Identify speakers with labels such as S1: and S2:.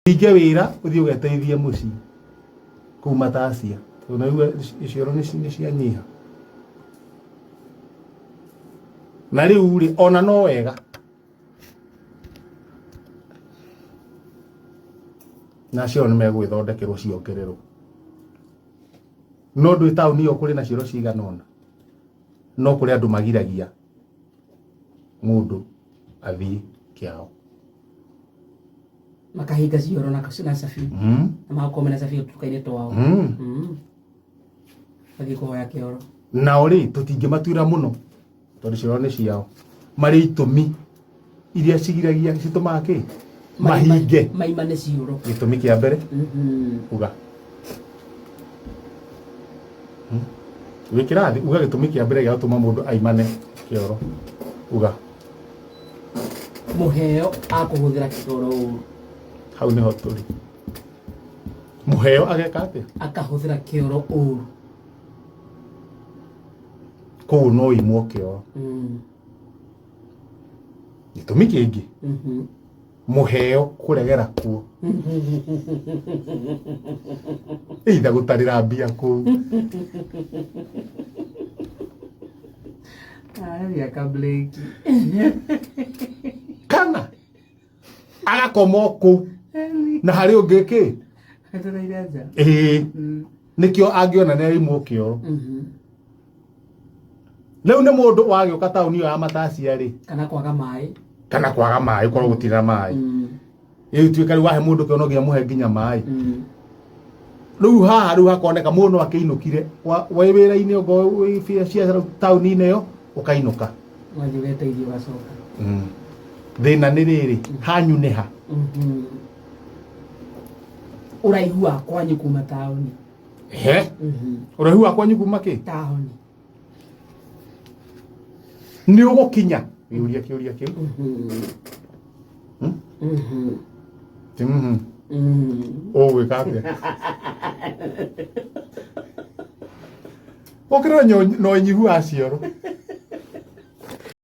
S1: Ũhinge wĩra ũthiĩ ũgeteithie mũciĩ kũu Matacia, tondũ naigua cioro nĩ cianyiha. Na rĩu rĩ, ona no wega na cioro nĩ megũgĩthondekerwo ciongererwo. No ndwĩ taũni ĩyo kũrĩ na cioro cigana ũna, no kũrĩ andũ magiragia mũndũ athiĩ kĩao.
S2: Makahinga cioro na na cabi. Na magakorwo mena cabi tũtuka-inĩ twao. Mathiĩ kũhoya kĩoro.
S1: Nao rĩ, tũtingĩmatuĩra mũno tondũ cioro nĩ ciao. Marĩ itũmi iria cigiragia citũmaga kĩ mahinge.
S2: Maimane cioro.
S1: Gĩtũmi kĩa mbere, uga. Wĩ kĩrathi, uga gĩtũmi kĩa mbere gĩa gũtũma mũndũ aimane kĩoro. Uga.
S2: Mũheo akũhũthĩra kĩoro ũru.
S1: Hau nĩho tũrĩ. Mũheo ageka atĩa?
S2: Akahũthĩra kĩoro ũru.
S1: Kũu no imwo kĩoro. Gĩtũmi kĩngĩ, mũheo kũregera kuo. Either gũtarĩra mbia kũu.
S2: Aya kableki.
S1: Kana agakoma o kũu na harĩ ũngĩ kĩ?
S2: Etereire nja.
S1: Ĩĩ. Nĩkĩo angĩona nĩ aimwo kĩoro. Rĩu nĩ mũndũ wagĩũka taũni ĩyo ya Matacia rĩ.
S2: Kana kwaga maĩ.
S1: Kana kwaga maĩ, ũkorwo gũtirĩ na maĩ. Ĩĩ tuĩka rĩu wahe mũndũ kĩoro no nginya mũhe nginya maĩ. Rĩu haha rĩu hakoneka mũndũ no akĩinũkire wĩ wĩra-inĩ okorwo wĩ biacara taũni-inĩ ĩyo ũkainũka.
S2: Ũgathiĩ ũgeteithia ũgacoka.
S1: Thĩna nĩ rĩrĩ, hanyu nĩ ha?
S2: Ũraihu wa kwanyu kuma taũni.
S1: He? Ũraihu wa kwanyu kuma kĩ?
S2: Taũni.
S1: Nĩ ũgũkinya? Gĩũria kĩũria kĩu. Ti mhm. Ũgwĩka atĩa? Ũkĩrora na ũnyihu wa cioro.